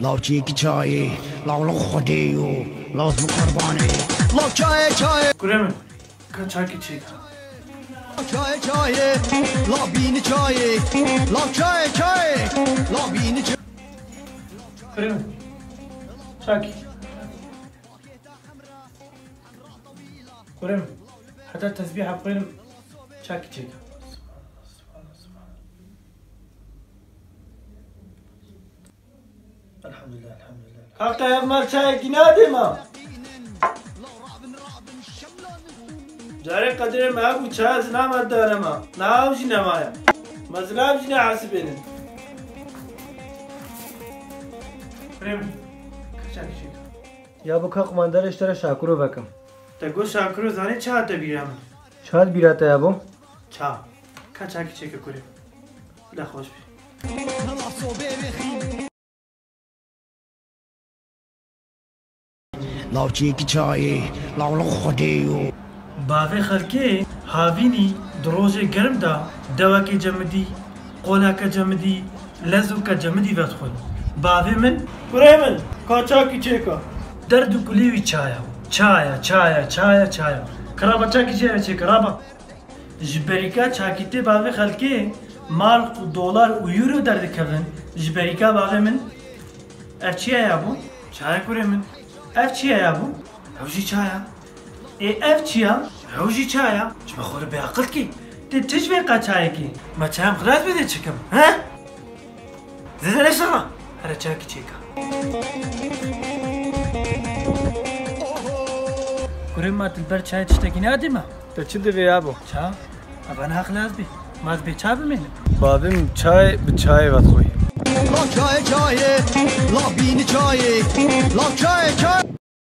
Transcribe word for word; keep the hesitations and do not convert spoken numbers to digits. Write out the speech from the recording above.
Law çêkî çayê, law law xwedê yo, law zû qurbanê. Law çayê çayê. Kurê min, ka çakî çêka. Law çayê çayê, law bînî çayê. Law çayê çayê, law bînî çayê. Kurê min, çakî. Kurê min, heta tesbîha bixwînim, çakî çêka. Elhamdülillah, elhamdülillah. Kaka, ev mal çayekî nadê ma? Carê qedirê me hebû, çaya ez nama dare ma. Niha ew jî nemaye. Me zilam jî nehesibênin. Kurê min, ka çakî çêka. Ya bo ka qumandarê ji te re şakiro vekim. Te got şakiro, zanî çi hate bîra min? Çi hat bîra te ya bo? Ça. Ka çakî çêke kurê. Bila xweş bî. Law çêkî çayê, law law xwedê yo. Bavê xelkê havînî di rojê germ de dewekê cemidî, qoleke cemidî, lezûke cemidî vedixwin. Bavê min. Kurê min, ka çakî çêka. Derd û kulî wî çaya. Çaya, çaya, çaya, çaya. Kiraba çakî çêka, çêka, raba. Ji berîka çakîtê bavê xelkê, mark û dolar û euro derdikevin. Ji berîka bavê min, ev çi ye ya bo? Çaya kurê min. Ev çi ye ya bo? Ew jî çaya. Ê ev çi ya? Ew jî çaya. Ji me xwe re bêaqil kî. Tê tu ji vê qe çayekî. Me çaya min xilas bide çikim, he? Zêde neşexa. Here çakî çêka. Kurê ma, tu li ber çayê tiştekî nadî me? Te çi divê ya bo? Ça? Eva niha xilas bî. Ma ez bê ça bimînim? Bavê min çay bi çayê vedixwî. La çayê çayê, la bînî çayê, la çayê çayê.